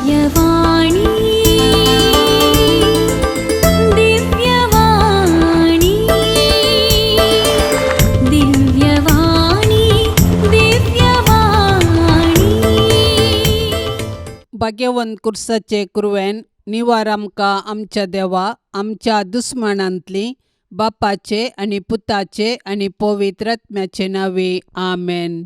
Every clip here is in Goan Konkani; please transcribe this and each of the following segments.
दिव्यवाणी, दिव्यवाणी, दिव्यवाणी, दिव्यवाणी. भाग्यवंत कुर्साचे कुरवेन निवार आमकां आमच्या देवा आमच्या दुस्मानांतली बापाचे आनी पुताचे आनी पवित्र आत्म्याचे नांवे आमेन.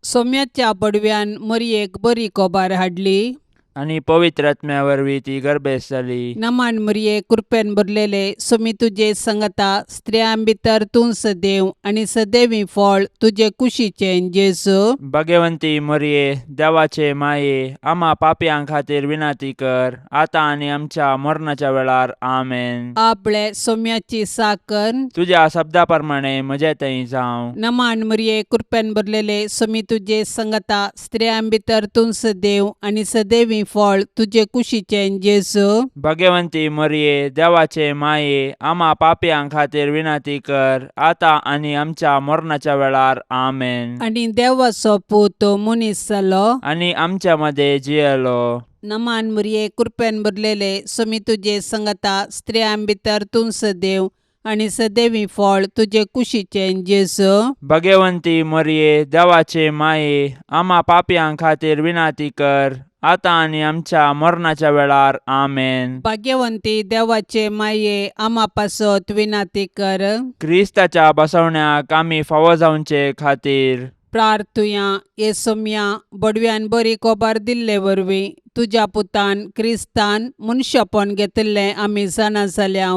सोम्याच्या बडव्यान मरयेक बरी कोबार हाडली. आनी पवित्र आत्म्या वरवीं ती गर्भेस्त जाली. नमान मरये, कृपेन भरलेले, सुमी तुजे संगता, स्त्रियां भितर तूं सदैव आनी सदैवी फळ तुजे कुशीचें जेजू. भगवंती मरये, देवाचे माये, आमा पापयां खातीर विनंती कर, आतां आनी आमच्या मरणाच्या वेळार. आमेन. आपले सोम्याची साकर. तुज्या शब्दा प्रमाणे म्हजे थंय जावं. नमान मरये, कृपेन भरलेले, सुमी तुजे संगता, स्त्रियां भितर तूं सदैव आनी सदैवी फळ तुजे कुशीचें जेजू. भगवंती मरये, देवाचे माये, आमा पापयां खातीर विनंती कर, आतां आनी आमच्या मरणाच्या वेळार. आमेन. आनी देवाचो पूत मनीस जालो. आनी आमच्या मदें जियेलो. नमान मरये, कृपेन भरलेले, सुमी तुजे संगता, स्त्रियां भितर तूं सदैव आनी सदैवी फळ तुजे कुशीचें जेजू. भगवंती मरये, देवाचे माये, आमा पापयां खातीर विनंती कर, आतां आनी आमच्या मरणाच्या वेळार. आमेन. भाग्यवंती देवाचे माये, आमा पासत विनाती कर. क्रिस्ताच्या बसवण्याक आमी फावो जावचे खातीर. प्रार्थुया. हे सोम्या, बडव्यान बरी कोबार दिल्ले वरवीं तुज्या पुतान क्रिस्तान मनशापण घेतिल्लें आमी जाणा जाल्या.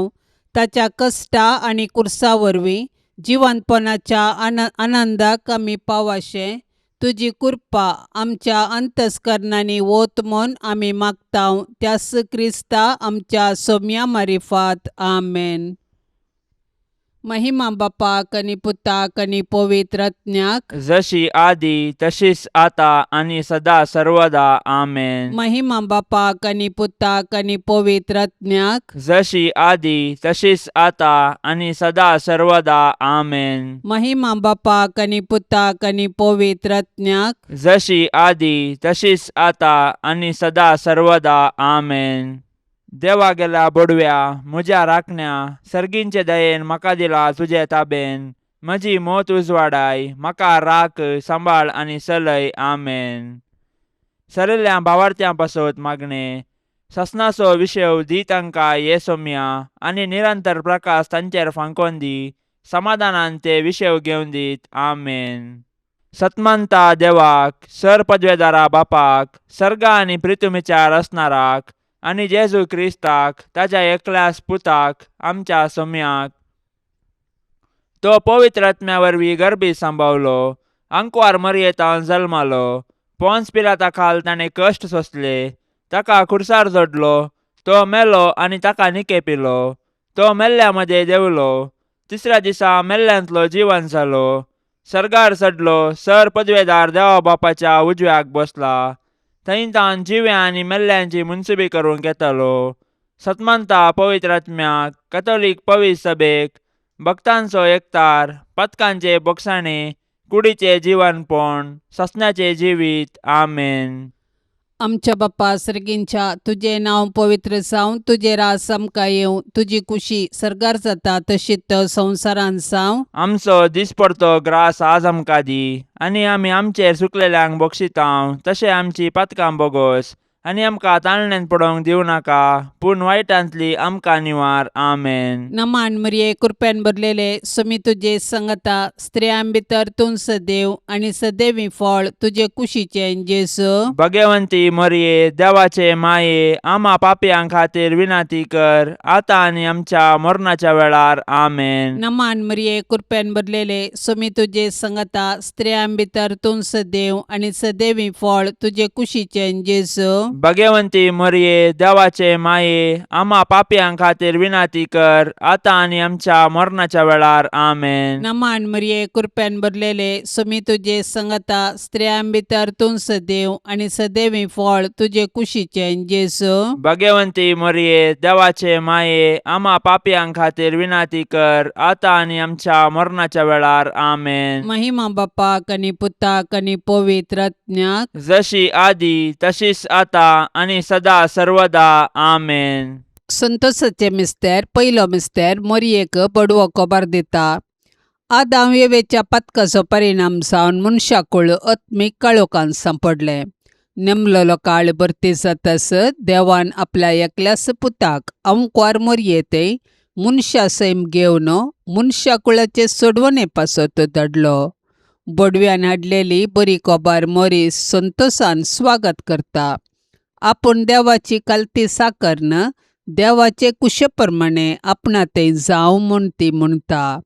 ताच्या कश्टा आनी कुर्सा वरवीं जिवंतपणाच्या आनंदाक आमी पावाशें तुजी कृपा आमच्या अंतस्करणांनी वत म्हूण आमी मागता, त्यास क्रिस्ता आमच्या सोम्या मारिफात. आमेन. महिमा बापाक आनी पुताक आनी पवित्र आत्म्याक. जशी आदी तशीच आता आनी सदा सर्वदा. आमेन. महिमा बापाक आनी पुताक आनी पवित्र आत्म्याक. जशी आदी तशीच आता आनी सदा सर्वदा. आमेन. महिमा बापाक आनी पुताक आनी पवित्र आत्म्याक. जशी आदी तशीच आता आनी सदा सर्वदा. आमेन. देवा गेल्या बोडव्या, म्हज्या राखण्या, सर्गींचे दयेन म्हाका दिला तुजे ताबेन. म्हजी मोत उजवाडाय, म्हाका राख, सांबाळ आनी चलय. आमेन. सरिल्ल्या भावार्थ्यां पासत मागणें. ससनाचो विशेव दी तांकां ये सोम्या, आनी निरंतर प्रकाश तांचेर फांकोन दी. समाधानान ते विशेव घेवन दीत. आमेन. सतमंता देवाक, सर पदवेदारा बापाक, सर्गा आनी प्रितुमीच्या रचणाराक, आनी जेजू क्रिस्ताक, ताच्या एकल्याच पुताक, आमच्या सोम्याक, तो पवित्र आत्म्या वरवीं गर्भी सांबावलो, आंकवार मरयेतान जल्मालो, पोन्स पिलाता खाल ताणें कश्ट सोंसले, ताका खुर्सार जोडलो, तो मेलो आनी ताका निकेपिलो, तो मेल्ल्या मदें देंवलो, तिसऱ्या दिसा मेल्ल्यांतलो जिवन जालो, सर्गार चडलो, सर पदवेदार देवा बापाच्या उजव्याक बसला, थंय तावन जिव्या आनी मेल्ल्यांची मुनसुबी करूंक येतालो. सतमंता पवित्र आत्म्याक, कथोलीक पवित्र सभेक, भक्तांचो एकतार, पथकांचे बोगसाणे, कुडीचे जिवनपण, ससण्याचे जिवीत. आमेन. आमच्या बाप्पा सर्गींच्या, तुजें नांव पवित्र जावं, तुजें रास आमकां येवं, तुजी कुशी सर्गार जाता तशीच संवसारांत जावं. आमचो दिसपडतो ग्रास आज आमकां दी, आनी आमी आमचेर चुकलेल्यांक बक्षितांव तशें आमची पातकां बोगोस, आनी आमकां ताळण्यांत पडोवंक दिवं नाका, पूण वायटांतली आमकां निवार. आमेन. नमान मरिये, कृपेन भरलेले, सुमी तुजे संगता, स्त्रियां भितर तूं सदैव आनी सदैवी फळ तुजे कुशीचें जेजू. भगवंती मरिये, देवाचे माये, आमा पापयां खातीर विनंती कर, आतां आनी आमच्या मरणाच्या वेळार. आमेन. नमान मरिये, कृपेन भरलेले, सुमी तुजे संगता, स्त्रियां भितर तूं सदैव आनी सदैवी फळ तुजे कुशीचें जेजू. भगवंती मोरये देवाचे माये आम्हा पापयां खातीर विनंती कर आतां आनी आमच्या मरणाच्या वेळार. आमेन. नमान मरिये, कृपेन भरलेले, सुमी तुजे संगता, स्त्रियां भितर तूं सदैव आनी सदैवी फळ तुजे कुशीचें जेजू. भगवंती मोरये, देवाचे माये, आम्हा पापयां खातीर विनंती कर आतां आनी आमच्या मरणाच्या वेळार. आमेन. महिमा बापाक आनी पुताक आनी पवित्र आत्म्याक. जशी आदी तशीच आता आनी सदा सर्वदा. आमेन. संतोषाचे मिस्तेर. पयलो मिस्तेर, मोरयेक बडवो खबर दिता. आदाम येवेच्या पातकाचो परिणाम जावन मनशाकूळ आत्मीक काळोखान सांपडलें. नेमलेलो काळ भरती जातास देवान आपल्या एकल्याच पुताक अंकवार मोरये ते मनशा सैम घेवन मनशाकुळाचे सोडवणे पासत धाडलो. बडव्यान हाडलेली बरी खबर मोरी संतोषान स्वागत करता. आपूण देवाची कालती साकरन देवाचे कुशे प्रमाणे आपणा तें जावं म्हूण ती म्हणटा.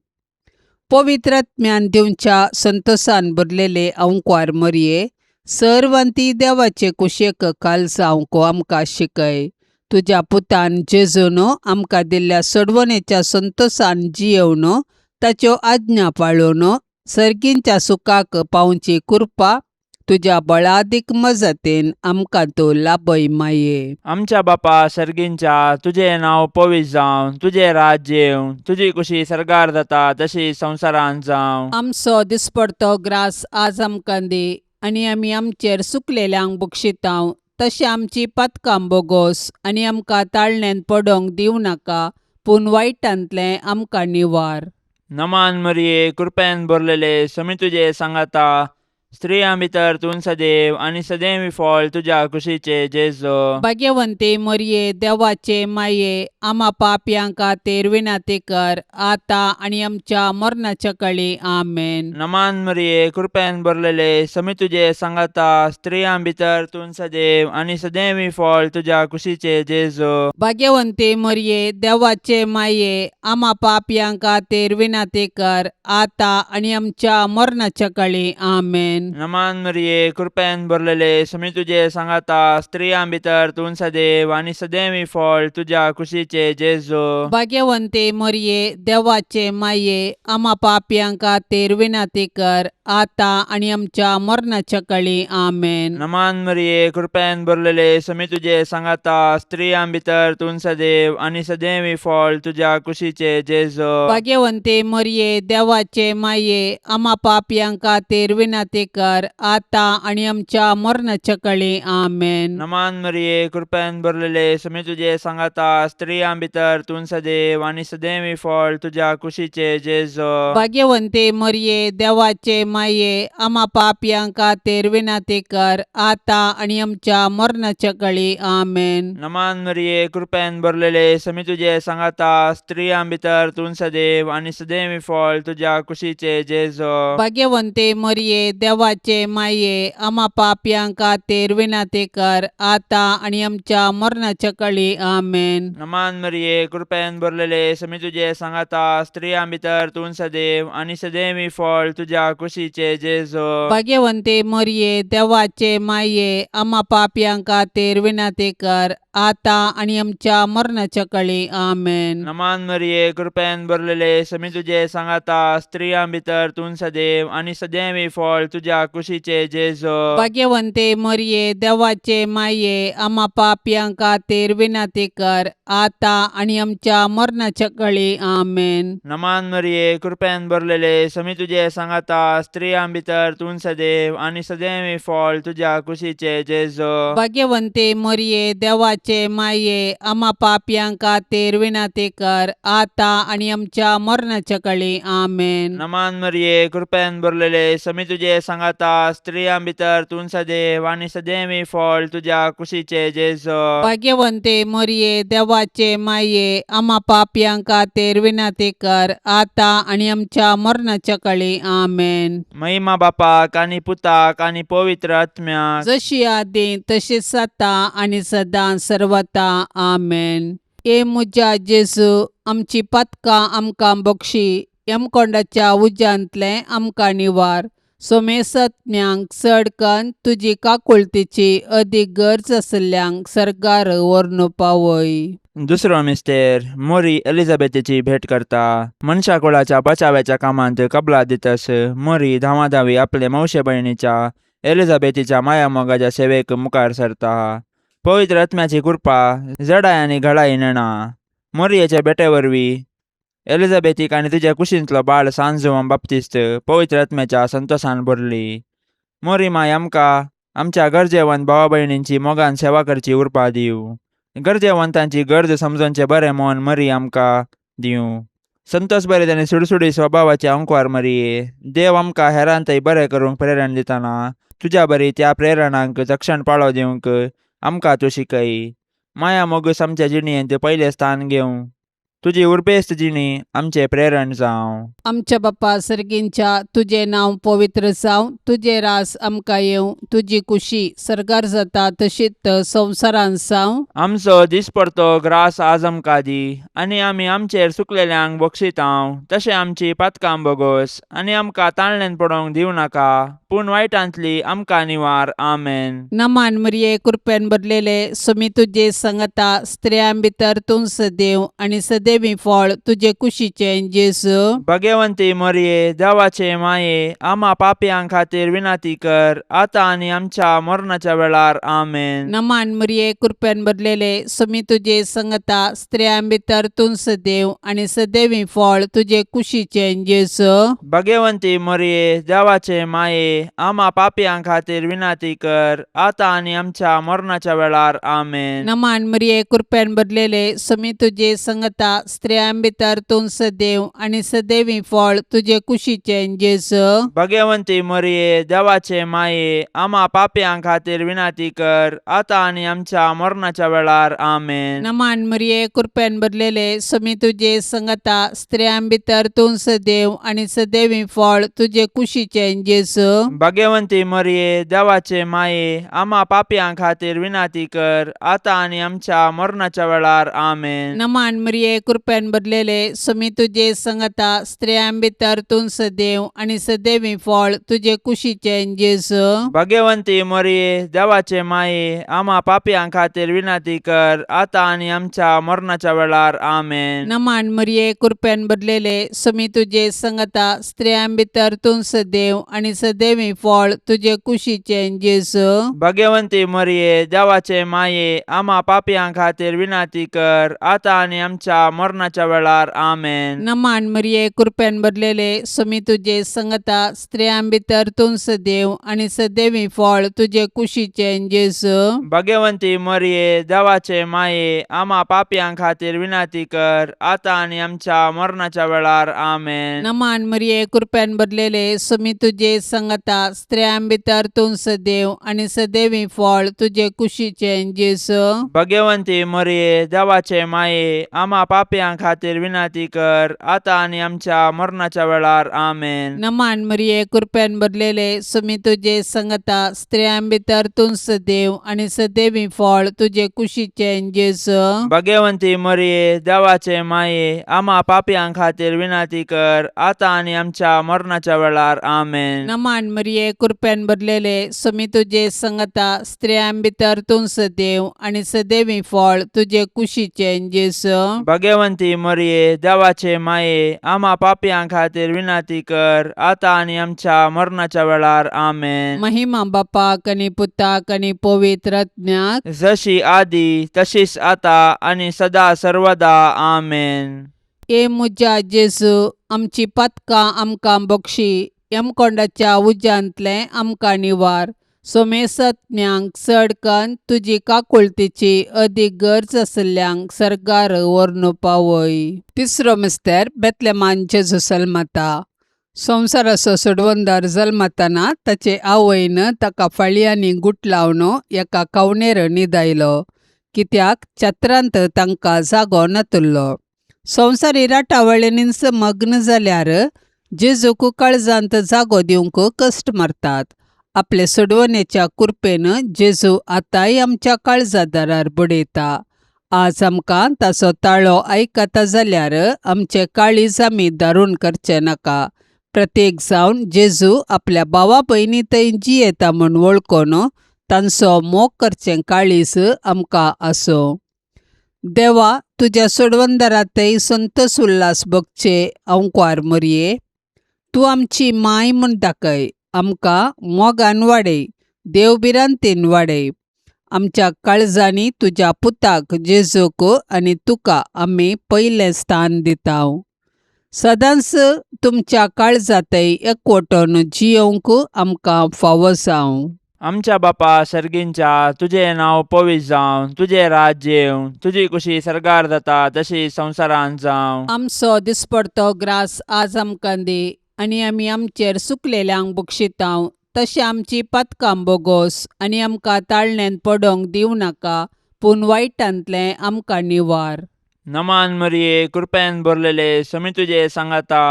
पवित्र आत्म्यान दिवच्या संतोषान भरलेले अंकवार मोरये, सर्वांती देवाचे कुशेक काल जावंक आमकां शिकय. तुज्या पुतान जेजून आमकां दिल्ल्या सोडवणेच्या संतोषान जियेवन ताच्यो आज्ञा पाळून सर्गींच्या सुखाक पावची कृपा तुज्या बळादीक मजतीन आमकां तूं लाभय माये. आमच्या बापा सर्गींच्या, तुजें नांव पवित्र जावं, तुजें राज्य येवं, तुजी कुशी सर्गार जाता तशी संवसारांत जावं. आमचो दिसपडतो ग्रास आज आमकां दी आनी आमी आमचेर सुकलेल्यांक बक्षितांव तशें आमची पातकां बोगोस आनी आमकां ताळण्यांत पडोंक दिवं नाका, पूण वायटांतलें आमकां निवार. नमान मरिये, कृपेन भरलेले, समी तुजे सांगाता, स्त्रियां भितर तूं सदैव आनी सदैव फळ तुज्या कुशीचे जेजो. भाग्यवंती मोरये, देवाचे माये, आमा पापयां खातीर विनंती कर आतां आनी आमच्या मरणाच्या कळी. आमेन. नमान मरिये, कृपेन भरलेले, समी तुजे सांगाता, स्त्रियां भितर तूं सदैव आनी सदैव फळ तुज्या कुशीचे जेजो. भाग्यवंती मोरये, देवाचे माये, आमा पापयां खातीर विनंती कर आतां आनी आमच्या मरणाच्या कळी. आमेन. नमान मरिये, कृपेन भरलेले, समी तुजे सांगाता, स्त्रियां भितर तूं सदैव आनी सदैव फळ तुज्या कुशीचे जेजो. भाग्यवंती मोरये, देवाचे माये, आमा पापयां खातीर विनंती कर आतां आनी आमच्या मरणाच्या कळी. आमेन. नमान मरिये, कृपेन भरलेले, समी तुजे सांगाता, स्त्रियां भितर तूं सदैव आनी सदैव फळ तुज्या कुशीचे जेजो. भाग्यवंती मोरये, देवाचे माये, आमा पापयां खातीर विनंती कर आतां आनी आमच्या मरणाच्या कळी. आमेन. नमान मरिये, कृपेन भरलेले, समी तुजे सांगाता, स्त्रियां भितर तूं सदैव आनी सदैव फळ तुज्या कुशीचे जेजो. भाग्यवंती मोरये, देवाचे माये, आमा पापयां खातीर विनंती कर आतां आनी आमच्या मरणाच्या कळी. आमेन. नमान मरिये, कृपेन भरलेले, समी तुजे सांगाता, स्त्रियां भितर तूं सदैव आनी सदैव फळ तुज्या कुशीचे जेजो. भाग्यवंती मोरये, देवाचे माये, आमा पापयां खातीर विनंती कर आतां आनी आमच्या मरणाच्या कळी. आमेन. नमान मरिये, कृपेन भरलेले, समी तुजे सांगाता, स्त्रियां भितर तूं सदैव आनी सदैव फळ तुज्या कुशीचे जेजो. भाग्यवंती मोरये, देवाचे माये, आमा पापयां खातीर विनंती कर आतां आनी आमच्या मरणाच्या कळी. आमेन. नमान मरिये, कृपेन भरलेले, समी तुजे सांगाता, स्त्रियां भितर तूं सदैव आनी सदैव फळ तुज्या कुशीचे जेजो. भाग्यवंती मोरये, देवाचे माये, आमा पापयां खातीर विनंती कर आतां आनी आमच्या मरणाच्या कळी. आमेन. नमान मरिये, कृपेन भरलेले, समी तुजे सांगाता, स्त्रियां भितर तूं सदैव आनी सदैव फळ तुज्या कुशीचे जेजो. भाग्यवंती मोरये, देवाचे माये, आमा पापयां खातीर विनंती कर आतां आनी आमच्या मरणाच्या कळी. आमेन. नमान मरिये, कृपेन भरलेले, समी तुजे सांगाता, स्त्रियां भितर तूं सदैव आनी सदैव फळ तुज्या कुशीचे जेजो. भाग्यवंती मोरये, देवाचे माये, आमा पापयां खातीर विनंती कर आतां आनी आमच्या मरणाच्या कळी. आमेन. महिमा बापाक आनी पुताक आनी पवित्र आत्म्याक. जशी आदी तशीच आतां आनी सदां सर्वता. आमेन. ए म्हज्या जेजू, आमची पातकां आमकां बक्षी, यमकोंडाच्या उज्यांतलें आमकां निवार, सोमेसत्म्यांक चड कन्न तुजी काकुळतीची अदीक गरज आशिल्ल्यांक सर्गार व्हरून पावय. दुसरो मिस्तेर मोरी एलिझाबेथीची भेट करता. मनशा कुळाच्या बचाव्याच्या कामांत कबला दितस मोरी धांवाधांवी आपले मावशे भयणीच्या एलिझाबेथीच्या मायामोगाच्या सेवेक मुखार सरता. पवित्र आत्म्याची कृपा जडाय आनी घडाय नेणा. मोरयेच्या भेटे वरवीं एलिझाबेथीक आनी तिच्या कुशींतलो बाळ सान जुवान बाप्तिस्त पवित्र आत्म्याच्या संतोसान भरली. मोरी माय आमकां आमच्या गरजेवंत भावा भयणींची मोगान सेवा करची उर्बा दिवं. गरजेवंतांची गरज समजोवचें बरें मन मरी आमकां दिवं. संतोस बरें आनी सुडसुडी स्वभावाचे अंकवार मरये, देव आमकां हेरांतय बरें करूंक प्रेरण दितना तुज्या बरी त्या प्रेरणांक तक्षण पाळो दिवंक आमकां तूं शिकय. माया मोगूस आमच्या जिणेंत पयलें स्थान घेवं. तुजी उर्बेस्त जिणी आमचें प्रेरण जावं. आमच्या बापा सर्गींच्या तुजें नांव पवित्र जावं, तुजें रास आमकां येवं, तुजी कुशी सर्गार जाता तशीच संवसारांत जावं. आमचो दिसपडतो ग्रास आज आमकां दी आनी आमी आमचेर चुकलेल्यांक बक्षितांव तशें आमची पातकां बोगोस आनी आमकां ताणल्यान पडोवंक दिवं नाका पूण वायटांतली आमकां निवार. आमेन. नमान मरिये, कृपेन भरलेले, सुमी तुजे संगता, स्त्रियां भितर तूं सदैव आनी सदैवी फळ तुजे कुशीचें जेजू. भगवंती मोरये, देवाचे माये, आमा पापयां खातीर विनंती कर आतां आनी आमच्या मरणाच्या वेळार. आमेन. नमान मरिये, कृपेन भरलेले, सुमी तुजे संगता, स्त्रियां भितर तूं सदैव आनी सदैवी फळ तुजे कुशीचें जेजू. भगवंती मोरये, देवाचे माये, आमा पापयां खातीर विनंती कर आतां आनी आमच्या मरणाच्या वेळार. आमेन. नमान मरिये, कृपेन भरलेले, सुमी तुजे संगता, स्त्रियां भितर तूं सदैव आनी सदैवी फळ तुजे कुशीचें जेजू. भगवंती मोरये, देवाचे माये, आमा पापयां खातीर विनंती कर आतां आनी आमच्या मरणाच्या वेळार. आमेन. नमान मरिये, कृपेन भरलेले, सुमी तुजे संगता, स्त्रियां भितर तूं सदैव आनी सदैवी फळ तुजे कुशीचें जेजू. भगवंती मोरये, देवाचे माये, आमा पापयां खातीर विनंती कर आतां आनी आमच्या मरणाच्या वेळार. आमेन. नमान मरिये, कृपेन भरलेले, सुमी तुजे संगता, स्त्रियां भितर तूं सदैव आनी सदैवी फळ तुजे कुशीचें जेजू. भगवंती मोरये, देवाचे माये, आमा पापयां खातीर विनंती कर आतां आनी आमच्या मरणाच्या वेळार. आमेन. नमान मरिये, कृपेन भरलेले, सुमी तुजे संगता, स्त्रियां भितर तूं सदैव आनी सदैवी फळ तुजे कुशीचें जेजू. भगवंती मोरये, देवाचे माये, आमा पापयां खातीर विनंती कर आतां आनी आमच्या मरणाच्या वेळार. आमेन. नमान मरिये, कृपेन भरलेले, सुमी तुजे संगता, स्त्रियां भितर तूं सदैव आनी सदैवी फळ तुजे कुशीचें जेजू. भगवंती मोरये, देवाचे माये, आमा पापयां खातीर विनंती कर आतां आनी आमच्या मरणाच्या वेळार. आमेन. नमान मरिये, कृपेन भरलेले, सुमी तुजे संगता, स्त्रियां भितर तूं सदैव आनी सदैवी फळ तुजे कुशीचें जेजू. भगवंती मोरये, देवाचे माये, आमा पापयां खातीर विनंती कर आतां आनी आमच्या मरणाच्या वेळार. आमेन. नमान मरिये, कृपेन भरलेले, सुमी तुजे संगता, स्त्रियां भितर तूं सदैव आनी सदैवी फळ तुजे कुशीचें जेजू. भगवंती मोरये, देवाचे माये, आमा पापयां खातीर विनंती कर आतां आनी आमच्या मरणाच्या वेळार. आमेन. नमान मरिये, कृपेन भरलेले, सुमी तुजे संगता, स्त्रियां भितर तूं सदैव आनी सदैवी फळ तुजे कुशीचें जेजू. भगवंती मोरये, देवाचे माये, आमा पापयां खातीर विनंती कर आतां आनी आमच्या मरणाच्या वेळार. आमेन. महिमा बापाक आनी पुताक आनी पवित्र आत्म्याक. जशी आदी तशीच आता आनी सदा सर्वदा. आमेन. ए म्हज्या जेजू, आमची पातकां आमकां बक्षी, यमकोंडाच्या उज्यांतलें आमकां निवार, सोमेसत्म्यांक चड कन्न तुजी काकुळतीची अदीक गरज आशिल्ल्यांक सर्गार व्हरून पावय. तिसरो मिस्तेर बेतलेमान जेजू जल्मता. संवसाराचो सोडवणदार जल्मतना ताचे आवयन ताका फाळयांनी गुटलावन एका कवणेर न्हिदायलो, कित्याक छत्रांत तांकां जागो नातुल्लो. संवसारी राटावळींनीच मग्न जाल्यार जेजूक काळजांत जागो दिवंक कश्ट मारतात. आपले सोडवणेच्या कुरपेन जेजू आतांय आमच्या काळजा दारार बडयता. आज आमकां ताचो ताळो आयकता जाल्यार आमचे काळीज आमी दारून करचें नाका. प्रत्येक जावन जेजू आपल्या भावा भयणी थंय जियेता म्हूण वळखून तांचो मोग करचें काळीज आमकां आसूं. देवा, तुज्या सोडवंदरातय संतोस उल्हास भोगचे अंकवार मोरये, तूं आमची माय म्हूण दाखय. आमकां मोगान वाडय, देवभिरांतेन वाडय. आमच्या काळजांनी तुज्या पुताक जेजूक आनी तुका आमी पयलें स्थान दिता. सदांच तुमच्या काळजांतय एकवटून जियोवंक आमकां फावो जावं. आमच्या बापा सर्गींच्या, तुजें नांव पवित्र जावं, तुजें राज्य येवं, तुजी कुशी सर्गार जाता तशी संवसारांत जावं. आमचो दिसपडतो ग्रास आज आमकां दी आनी आमी आमचेर सुकलेल्यांक बक्षितांव तशें आमची पातकां बोगोस आनी आमकां ताळण्यांत पडोंक दिवं नाका, पूण वायटांतलें आमकां निवार. नमान मरिये, कृपेन भरलेले, समी तुजे सांगाता,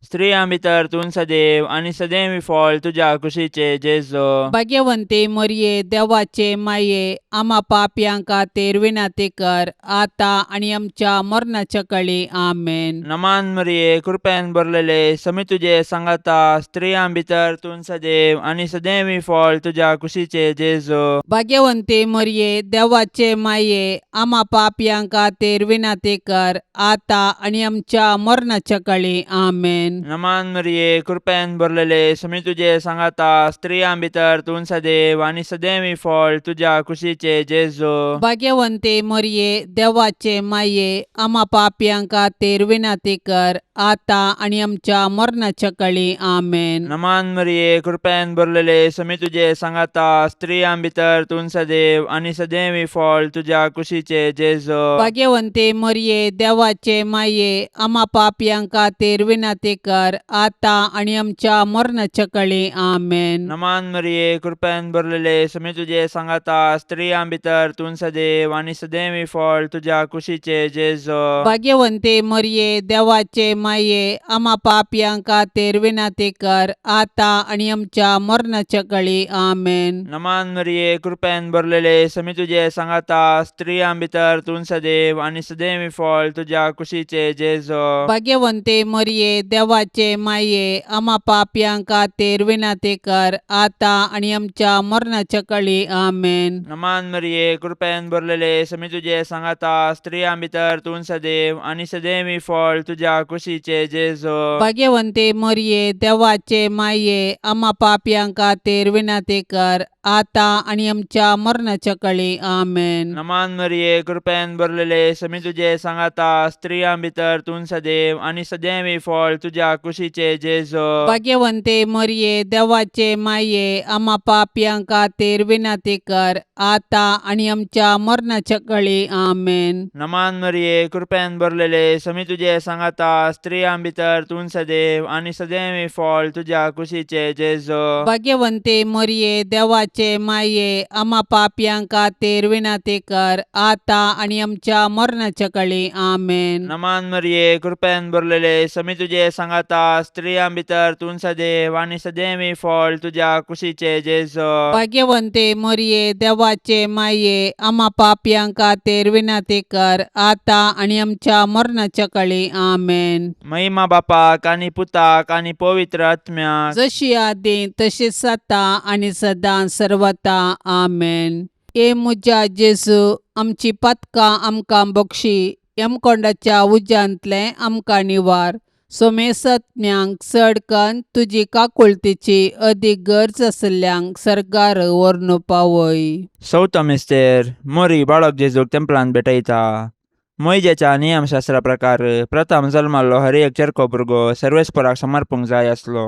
स्त्रियां भितर तूं सदैव आनी सदैव फळ तुज्या कुशीचे जेजो. भाग्यवंती मोरये, देवाचे माये, आमा पापयां खातीर विनंती कर, आतां आनी आमच्या मरणाच्या कळी. आमेन. नमान मरिये, कृपेन भरलेले, समी तुजे सांगाता, स्त्रियां भितर तूं सदैव आनी सदैव फळ तुज्या कुशीचे जेजो. भाग्यवंती मोरये, देवाचे माये, आमा पापयां खातीर विनंती कर, आतां आनी आमच्या मरणाच्या कळी. आमेन. नमान मरिये, कृपेन भरलेले, समी तुजे सांगाता, स्त्रियां भितर तूं सदैव आनी सदैव फळ तुज्या कुशीचे जेजो. भाग्यवंती मोरये, देवाचे माये, आमा पापयां खातीर विनंती कर, आतां आनी आमच्या मरणाच्या कळी. आमेन. नमान मरिये, कृपेन भरलेले, समी तुजे सांगाता, स्त्रियां भितर तूं सदैव आनी सदैव फळ तुज्या कुशीचे जेजो. भाग्यवंती मोरये, देवाचे माये, आमा पापयां खातीर विनंती कर, आतां आनी आमच्या मरणाच्या कळी. आमेन. नमान मरिये, कृपेन भरलेले, समी तुजे सांगाता, स्त्रियां भितर तूं सदैव आनी सदैव फळ तुज्या कुशीचे जेजो. भाग्यवंती मोरये, देवाचे माये, आमा पापयां खातीर विनंती कर, आतां आनी आमच्या मरणाच्या कळी. आमेन. नमान मरिये, कृपेन भरलेले, समी तुजे सांगाता, स्त्रियां भितर तूं सदैव आनी सदैव फळ तुज्या कुशीचे जेजो. भाग्यवंती मोरये, देवाचे माये, आमा पापयां खातीर विनंती कर, आतां आनी आमच्या मरणाच्या कळी. आमेन. नमान मरिये, कृपेन भरलेले, समी तुजे सांगाता, स्त्रियां भितर तूं सदैव आनी सदैव फळ तुज्या कुशीचे जेजो. भाग्यवंती मोरये, देवाचे माये, आमा पापयां खातीर विनंती कर, आतां आनी आमच्या मरणाच्या कळी. आमेन. नमान मरिये, कृपेन भरलेले, समी तुजे सांगाता, स्त्रियां भितर तूं सदैव आनी सदैव फळ तुज्या कुशीचे जेजो. भाग्यवंती मोरये, देवाचे माये, आमा पापयां खातीर विनंती कर, आतां आनी आमच्या मरणाच्या कळी. आमेन. नमान मरिये, कृपेन भरलेले, समी तुजे सांगाता, स्त्रियां भितर तूं सदैव आनी सदैव फळ तुज्या कुशीचे जेजो. भाग्यवंती मोरये, देवाचे माये, आमा पापयां खातीर विनंती कर, आतां आनी आमच्या मरणाच्या कळी. आमेन. नमान मरिये, कृपेन भरलेले, समी तुजे सांगाता, स्त्रियां भितर तूं सदैव आनी सदैव फळ तुज्या कुशीचे जेजो. भाग्यवंती मोरये, देवाचे माये, आमा पापयां खातीर विनंती कर, आतां आनी आमच्या मरणाच्या कळी. आमेन. महिमा बापाक आनी पुताक आनी पवित्र आत्म्याक, जशी आदी तशीच आतां आनी सदां सर्वता. आमेन. ए म्हज्या जेजू, आमची पातकां आमकां बक्षी, यमकोंडाच्या उज्यांतलें आमकां निवार, सोमेसत्म्यांक चड कन्न तुजी काकुळतीची अदीक गरज आशिल्ल्यांक सर्गार व्हरून पावय. चवथो मिस्तेर, मोरी बाळक जेजूक तेंपलांत भेटयता. मोयजेच्या नियमशास्त्रा प्रकार प्रथम जल्माल्लो हर एक चेरको भुरगो सर्वेस्पराक समर्पूंक जाय आसलो.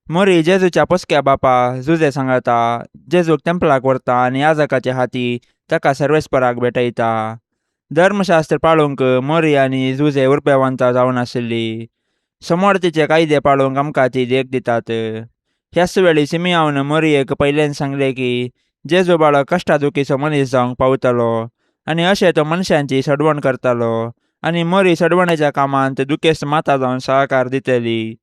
मोरी जेजूच्या पोसक्या बापा जुजे सांगाता जेजूक तेंपलाक व्हरता आनी याजकाचे हाती ताका सर्वेस्पराक भेटयता. धर्मशास्त्र पाळूंक मोरी आनी जुजे उर्बेवंत जावन आशिल्ली. समोर तिचे कायदे पाळूंक आमकां ती देख दितात. ह्याच वेळी सिमियावन मोरयेक पयल्यान सांगले की जेजू बाळक कश्टा दुखीचो मनीस जावंक पावतलो आनी अशें तो मनशांची सडवण करतालो आनी मोरी सडवणेच्या कामांत दुखेस्त माता जावन सहकार दितली.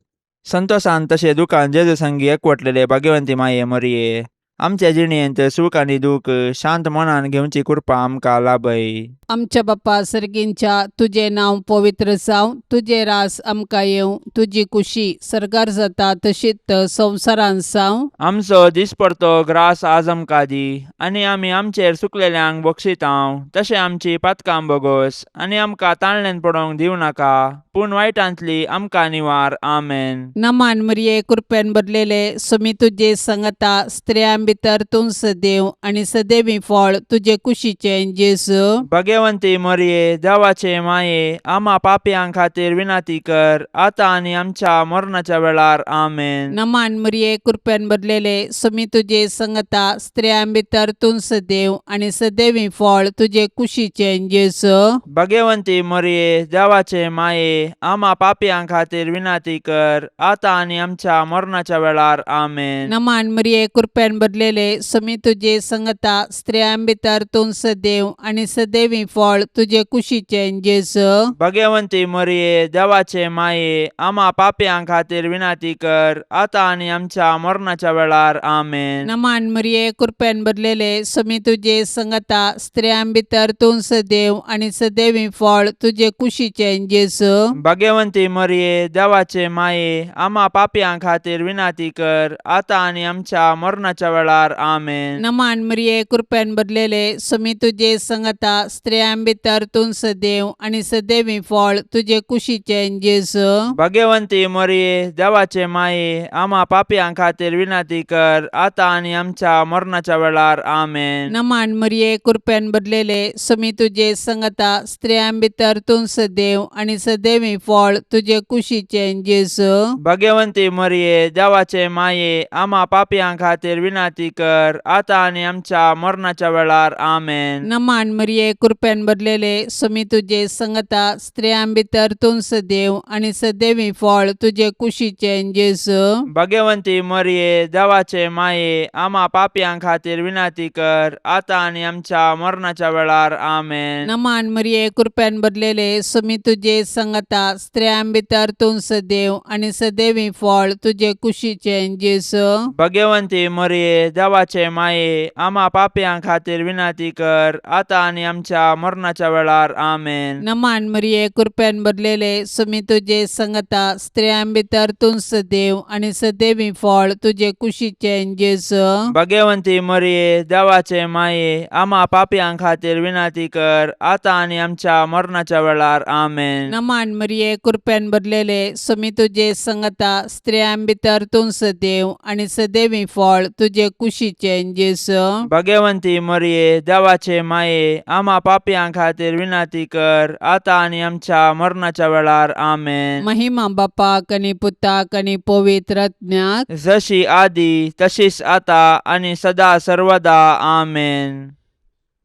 संतोसान तशें दुकान जेजू संगी एकवटलेले भाग्यवंती माये मोरये, आमच्या जिणेंत सूख आनी दूख शांत मनान घेवची कृपा आमकां लाभय. आमच्या बापा सर्गींच्या तुजें नांव पवित्र जावं, तुजें रास आमकां येवं, तुजी कुशी सर्गार जाता तशीच संवसारांत जावं. आमचो दिसपडतो ग्रास आज आमकां दी आनी आमी आमचेर चुकलेल्यांक बक्षितांव तशें आमची पातकां बोगोस आनी आमकां ताळण्यान पडोवंक दिवं नाका पूण वायटांतली आमकां निवार. आमेन. नमान मरिये, कृपेन भरलेले, सुमी तुजे संगता, स्त्रियां भितर तूं सदैव आनी सदैवी फळ तुजे कुशीचें जेजू. भगवंती मरिये, देवाचे माये, आमा पापयां खातीर विनंती कर आतां आनी आमच्या मरणाच्या वेळार. आमेन. नमान मरिये, कृपेन भरलेले, सुमी तुजे संगता, स्त्रियां भितर तूं सदैव आनी सदैवी फळ तुजे कुशीचें जेजू. भगवंती मरिये, देवाचे माये, आमा पापयां खातीर विनंती कर आतां आनी आमच्या मरणाच्या वेळार. आमेन. नमान मरिये, कृपेन भरलेले, सुमी तुजे संगता, स्त्रियां भितर तूं सदैव आनी सदैवी फळ तुजे कुशीचें जेजू. भगवंती मरिये, देवाचे माये, आमा पापयां खातीर विनंती कर आतां आनी आमच्या मरणाच्या वेळार. आमेन. नमान मरिये, कृपेन भरलेले, सुमी तुजे संगता, स्त्रियां भितर तूं सदैव आनी सदैवी फळ तुजे कुशीचें जेजू. भगवंती मरिये, देवाचे माये, आमा पापयां खातीर विनंती कर आतां आनी आमच्या मरणाच्या वेळार. आमेन. नमान मरिये, कृपेन भरलेले, सुमी तुजे संगता, स्त्रियां भितर तूं सदैव आनी सदैवी फळ तुजे कुशीचें जेजू. भगवंती मरिये, देवाचे माये, आमा पापयां खातीर विनंती कर आतां आनी आमच्या मरणाच्या वेळार. आमेन. नमान मरिये, कृपेन भरलेले, सुमी तुजे संगता, स्त्रियां भितर तूं सदैव आनी सदैवी फळ तुजे कुशीचें जेजू. भगवंती मरिये, देवाचे माये, आमा पापयां खातीर विनंती कर आतां आनी आमच्या मरणाच्या वेळार. आमेन. नमान मरिये, कृपेन भरलेले, सुमी तुजे संगता, स्त्रियां भितर तूं सदैव आनी सदैवी फळ तुजे कुशीचें जेजू. भगवंती मरिये, देवाचे माये, आमा पापयां खातीर विनंती कर आतां आनी आमच्या मरणाच्या वेळार. आमेन. नमान मरिये, कृपेन भरलेले, सुमी तुजे संगता, स्त्रियां भितर तूं सदैव आनी सदैवी फळ तुजे कुशीचें जेजू. भगवंती मरिये, देवाचे माये, आमा पापयां खातीर विनंती कर आतां आनी आमच्या मरणाच्या वेळार. आमेन. नमान मरिये, कृपेन भरलेले, सुमी तुजे संगता, स्त्रियां भितर तूं सदैव आनी सदैवी फळ तुजे कुशीचें जेजू. भगवंती मरिये, देवाचे माये, आमा पापयां खातीर विनंती कर आतां आनी आमच्या मरणाच्या वेळार. आमेन. नमान मरिये, कृपेन भरलेले, सुमी तुजे संगता, स्त्रियां भितर तूं सदैव आनी सदैवी फळ तुजे कुशीचें जेजू. भगवंती मरिये, देवाचे माये, आमा पापयां खातीर विनंती कर आतां आनी आमच्या मरणाच्या वेळार. आमेन. महिमा बापाक आनी पुताक आनी पवित्र आत्म्याक. जशी आदी तशीच आता आनी सदा सर्वदा. आमेन.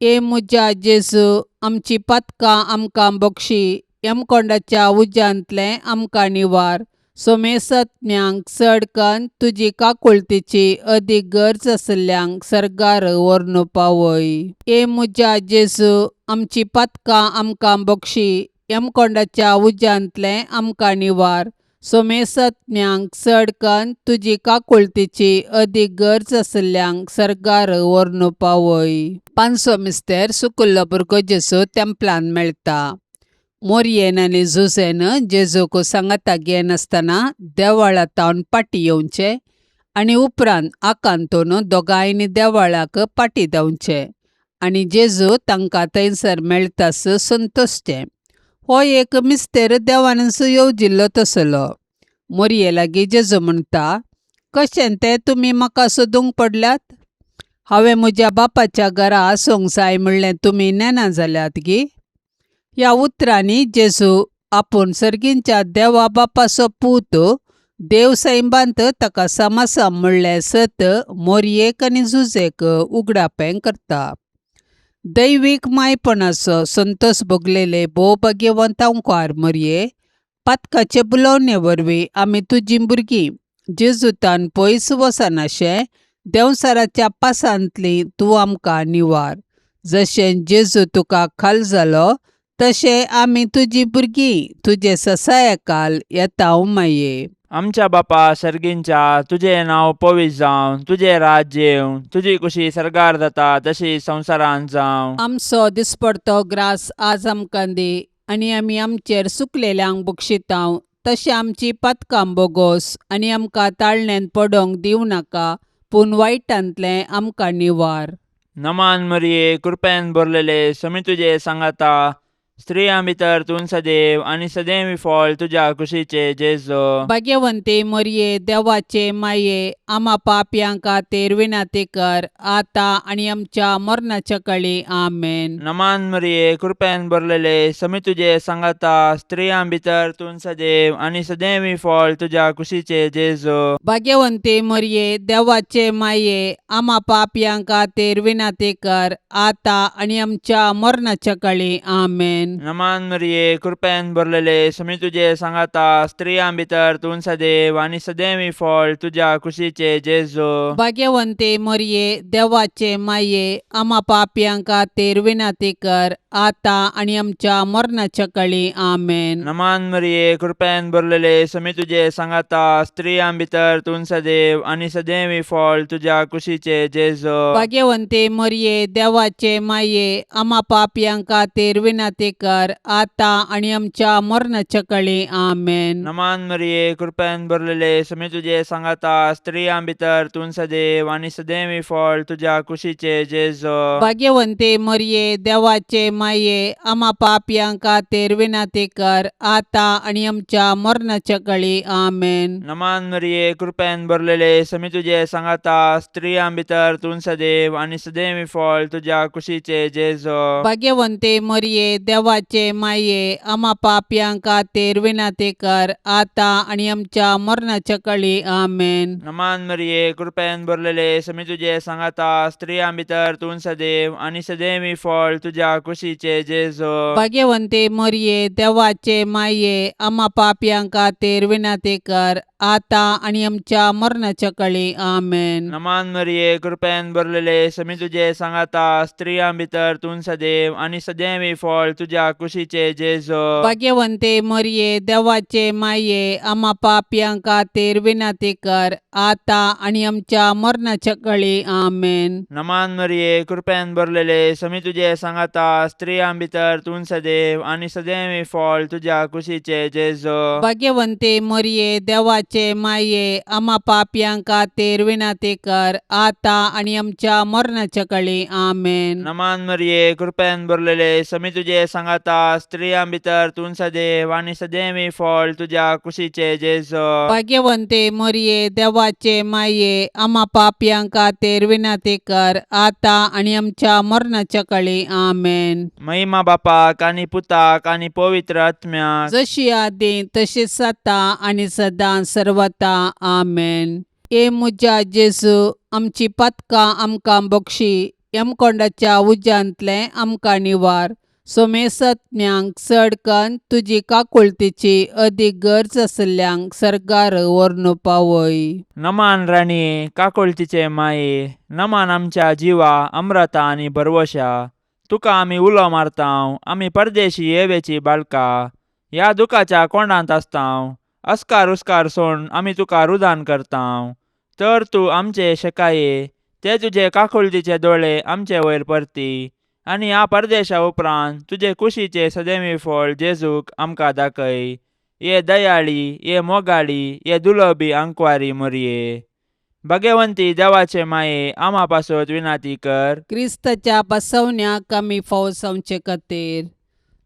ए म्हज्या जेजू, आमची पातकां आमकां बक्षी, यमकोंडाच्या उज्यांतलें आमकां निवार, सोमेसत्म्यांक चड कन्न तुजी काकुळतीची अदीक गरज आशिल्ल्यांक सर्गार व्हरून पावय. ए म्हज्या जेजू, आमची पातकां आमकां बक्षी, यमकोंडाच्या उज्यांतलें आमकां निवार, सोमेसत्म्यांक चड कन्न तुजी काकुळतीची अदीक गरज आशिल्ल्यांक सर्गार व्हरून पावय. पांचवो मिस्तेर, सुकुल्लो भुरगो जेजू तेंपलान मेळटा. मोरयेन आनी जुझेन जेजूक सांगाता घेनासतना देवळा तावन फाटीं येवचें आनी उपरांत आकांतून दोगांयनी देवळाक फाटीं धांवचें आनी जेजू तांकां थंयसर मेळटास संतोशचें. हो एक मिस्तेर देवानच येवजिल्लो तसलो. मोरये लागीं जेजू म्हणटा, कशें तें तुमी म्हाका सोदूंक पडल्यात? हांवें म्हज्या बापाच्या घरा आसूंक जाय म्हणलें तुमी नेणा जाल्यात गी? ह्या उतरांनी जेजू आपूण सर्गींच्या देवा बापाचो पूत, देव सैबांत ताका समासा म्हणलें सत मोरयेक आनी जुजेक उगडापें करता. दैवीक मायपणाचो संतोश भोगलेले भोव भाग्यवंत अंकार मोरये, पातकाचे बुलोवणे वरवीं आमी तुजीं भुरगीं जेजुतान पयस वचनाशें देंवचाराच्या पासांतली तूं आमकां निवार. जशें जेजू तुका खाल जालो तशें आमी तुजीं भुरगीं तुजे ससायकाल येता माये. आमच्या बापा सर्गींच्या तुजें नांव पवित्र जावं, तुजें राज्य येवं, तुजी कुशी सर्गार जाता तशी संवसारांत जावं. आमचो दिसपडतो ग्रास आज आमकां दी आनी आमी आमचेर सुकलेल्यांक बक्षितांव तशें आमची पातकां बोगोस आनी आमकां ताळण्यांत पडोंक दिवं नाका पूण वायटांतलें आमकां निवार. नमान मरिये, कृपेन भरलेले, समी तुजे सांगाता, स्त्रियां भितर तूं सदैव आनी सदैव फळ तुज्या कुशीचे जेजो. भाग्यवंती मरये, देवाचे माये, आमा पापयां खातीर विनंती कर आतां आनी आमच्या मरणाच्या कळी. आमेन. नमान मरिये, कृपेन भरलेले, समी तुजे सांगाता, स्त्रियां भितर तूं सदैव आनी सदैव फळ तुज्या कुशीचे जेजो. भाग्यवंती मरये, देवाचे माये, आमा पापयां खातीर विनंती कर आतां आनी आमच्या मरणाच्या कळी. आमेन. नमान मरिये, कृपेन भरलेले, समी तुजे सांगाता, स्त्रियां भितर तूं सदैव आनी सदैव फळ तुज्या कुशीचे जेजो. भाग्यवंती मरये, देवाचे माये, आमा पापयां खातीर विनंती कर आतां आनी आमच्या मरणाच्या कळी. आमेन. नमान मरिये, कृपेन भरलेले, समी तुजे सांगाता, स्त्रियां भितर तूं सदैव आनी सदैव फळ तुज्या कुशीचे जेजो. भाग्यवंती मरये, देवाचे माये, आमा पापयां खातीर विनंती कर आतां आनी आमच्या मरणाच्या कळी. आमेन. नमान मरिये, कृपेन भरलेले, समी तुजे सांगाता, स्त्रियां भितर तूं सदैव आनी सदैव फळ तुज्या कुशीचे जेजो. भाग्यवंती मरये, देवाचे माये, आमा पापयां खातीर विनंती कर आतां आनी आमच्या मरणाच्या कळी. आमेन. नमान मरिये, कृपेन भरलेले, समी तुजे सांगाता, स्त्रियां भितर तूं सदैव आनी सदैव फळ तुज्या कुशीचे जेजो. भाग्यवंती मरये, देवाचे माये, आमा पापयां खातीर विनंती कर आतां आनी आमच्या मरणाच्या कळी. आमेन. नमान मरिये, कृपेन भरलेले, समी तुजे सांगाता, स्त्रियां भितर तूं सदैव आनी सदैव फळ तुज्या कुशीचे जेजो. भाग्यवंती मरये, देवाचे माये, आमा पापयां खातीर विनंती कर आतां आनी आमच्या मरणाच्या कळी. आमेन. नमान मरिये, कृपेन भरलेले, समी तुजे सांगाता, स्त्रियां भितर तूं सदैव आनी सदैव फळ तुज्या कुशीचे जेजो. भाग्यवंती मरये, देवाचे माये, आमा पापयां खातीर विनंती कर आतां आनी आमच्या मरणाच्या कळी. आमेन. नमान मरिये, कृपेन भरलेले, समी तुजे सांगाता, स्त्रियां भितर तूं सदैव आनी सदैव फळ तुज्या कुशीचे जेजो. भाग्यवंती मरये, देवाचे माये, आमा पापयां खातीर विनंती कर आतां आनी आमच्या मरणाच्या कळी. आमेन. नमान मरिये, कृपेन भरलेले, समी तुजे सांगाता, स्त्रियां भितर तूं सदैव आनी सदैव फळ तुज्या कुशीचे जेजो. भाग्यवंती मरये, देवाचे माये, आमा पापयां खातीर विनंती कर आतां आनी आमच्या मरणाच्या कळी. आमेन. महिमा बापाक आनी पुताक आनी पवित्र आत्म्याक, जशी आदी तशीच आतां आनी सदां सर्वता. आमेन. हे म्हज्या जेजू, आमची पातकां आमकां बक्षी, यमकोंडाच्या उज्यांतलें आमकां निवार, सोमेसत्म्यांक चड कन्न तुजी काकुळतीची अदीक गरज आशिल्ल्यांक सर्गार व्हरून पावय. नमान राणये, काकुळतीचे माये, नमान आमच्या जिवा अम्रता आनी भरवशा, तुका आमी उलो मारतांव, आमी परदेशी येवेची बाळका, ह्या दुखाच्या कोंडांत आसतांव, अस्कार उस्कार सोड आमी तुका रुदान करतांव, तर तूं आमचे शेकाये ते तुजे काकुळतीचे दोळे आमचे वयर परती आनी ह्या परदेशा उपरांत तुजे कुशीचे सदैवी फळ जेजूक आमकां दाखय. ये दयाळी, ये मोगाळी, ये दुलबी आंकवारी मोरये, भगवंती देवाचे माये, आमा पासत विनाती कर. क्रिस्ताच्या बसवण्याक आमी फावो जावचे खातीर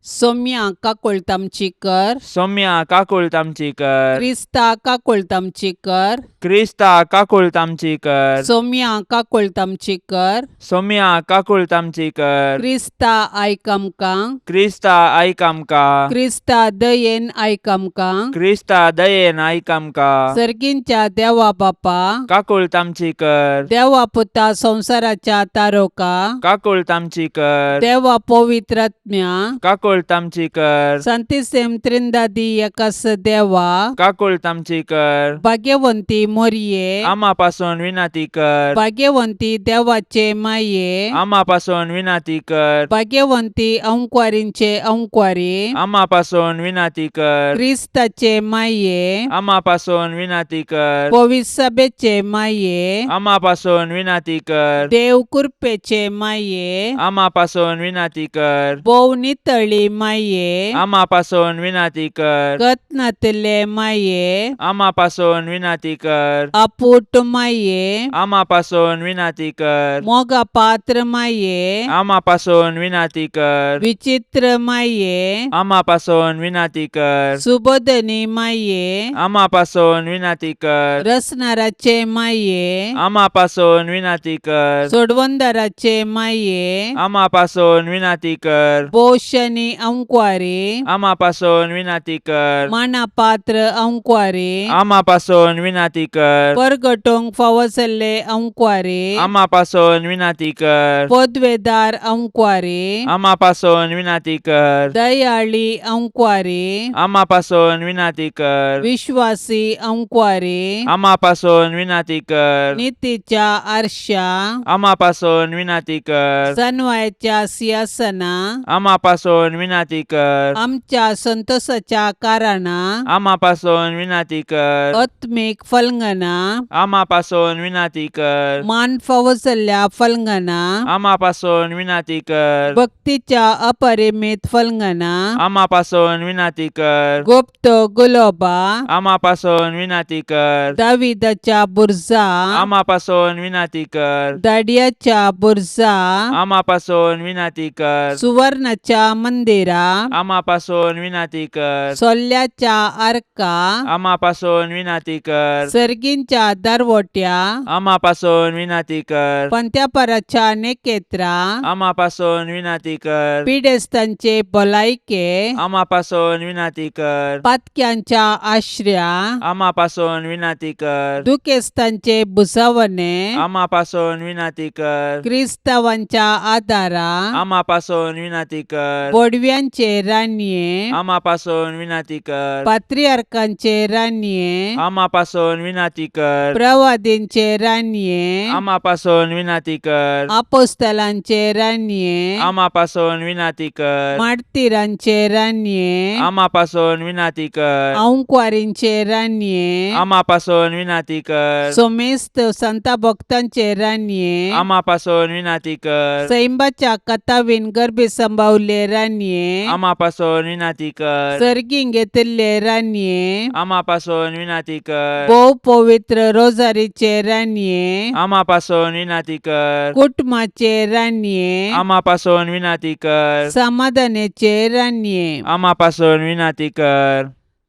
सोम्या काकुळट आमची कर. सौम्या काकुळट आमची कर. क्रिस्ता काकुळट आमची कर. क्रिस्ता काकुळट आमची कर. सोम्या काकुळट आमची कर. सौम्या काकुळट आमची कर. क्रिस्ता आयक आमकां. क्रिस्ता आयक आमकां. क्रिस्ता दयेन आयक आमकां. क्रिस्ता दयेन आयक आमकां. सर्गींच्या देवा बापा, काकुळट आमची कर. देवा पुता संवसाराच्या तारोका, काकुळट आमची कर. देवा पवित्रात्म्या, काकुळट काकुळट आमची कर. सांतिसेम त्रिंदादी एकास देवा, काकुळट आमची कर. भाग्यवंती मोरये, आमा पासून विनंती कर. भाग्यवंती देवाचे माये, आमा पासून विनंती कर. भाग्यवंती अंकवारींचे अंकवारी, आमा पासून विनंती कर. क्रिस्ताचे माये, आमा पासून विनंती कर. पविसभेचे माये, आमा पासून विनंती कर. देव कृपेचे माये, आमा पासून विनंती कर. भोव नितळी माये, आमा पासून विनंती कर. गतनातले माये, आमा पासून विनंती कर. अपूट माये, आमा पासून विनंती कर. मोगा पात्र माये, आमा पासून विनंती कर. विचित्र माये, आमा पासून विनंती कर. सुबोधनी माये, आमा पासून विनंती कर. रसनाराचे माये, आमा पासून विनंती कर. सोडवंदाराचे माये, आमा पासून विनंती कर. पोषणी अंकवारी, आमा पासून विनंती कर. मानापात्र अंकवारी, आमा पासून विनंती कर. परगटोंक फावो जाल्ले अंकवारी, आमा पासून विनंती कर. पदवेदार अंकवारी, आमा पासून विनंती कर. दयाळी अंकवारी, आमा पासून विनंती कर. विश्वासी अंकवारी, आमा पासून विनंती कर. नितीच्या आरशा, आमा पासून विनंती कर. सनवायच्या सिंहासना, आमा पासून विनंती कर. आमच्या संतोषाच्या कारणा, आमा पासून विनंती कर. आत्मीक फलंगना, आमा पासून विनंती कर. मान फावो जाल्ल्या फलंगना, आमा पासून विनंती कर. भक्तीच्या अपरिमित फलंगना, आमा पासून विनंती कर. गुप्त गुलोबा, आमा पासून विनंती कर. दाविदाच्या बुरजा, आमा पासून विनंती कर. दाडियाच्या बुरजा, आमा पासून विनंती कर. सुवर्णाच्या मंदिरा, आमा पासून विनंती कर. सोल्ल्याच्या आर्का, आमा पासून विनंती कर. सर्गींच्या दरवट्या, आमा पासून विनंती कर. पंत्यापराच्या नेकेत्रा, आमा पासून विनंती कर. पिडेस्तांचे भलायके, आमा पासून विनंती कर. पातक्यांच्या आश्र्या, आमा पासून विनंती कर. दुखेस्तांचे भुजावणे, आमा पासून विनंती कर. क्रिस्तावांच्या आदारा, आमा पासून विनंती कर. बोडव्यांचे रानये, आमा पासून विनंती कर. पात्रियार्कांचे रानये, आमा पासून विनंती कर. प्रवादींचे रानये, आमा पासून विनंती कर. आपोस्तलांचे रानये, आमा पासून विनंती कर. मार्तीरांचे रानये, आमा पासून विनंती कर. अंकवारींचे रानये, आमा पासून विनंती कर. सोमेस्त संता भक्तांचे रानये, आमा पासून विनंती कर. सैंबाच्या कथावीन गर्भी संभावले रानये, आमा पासून विनंती कर. सर्गीं घेतिल्ले रानये, आमा पासून विनंती कर. भोव पवित्र रोजारीचे रानये, आमा पासून विनंती कर. कुटुंबाचे रानये, आमा पासून विनंती कर. समाधानाचे रानये, आमा पासून विनंती कर.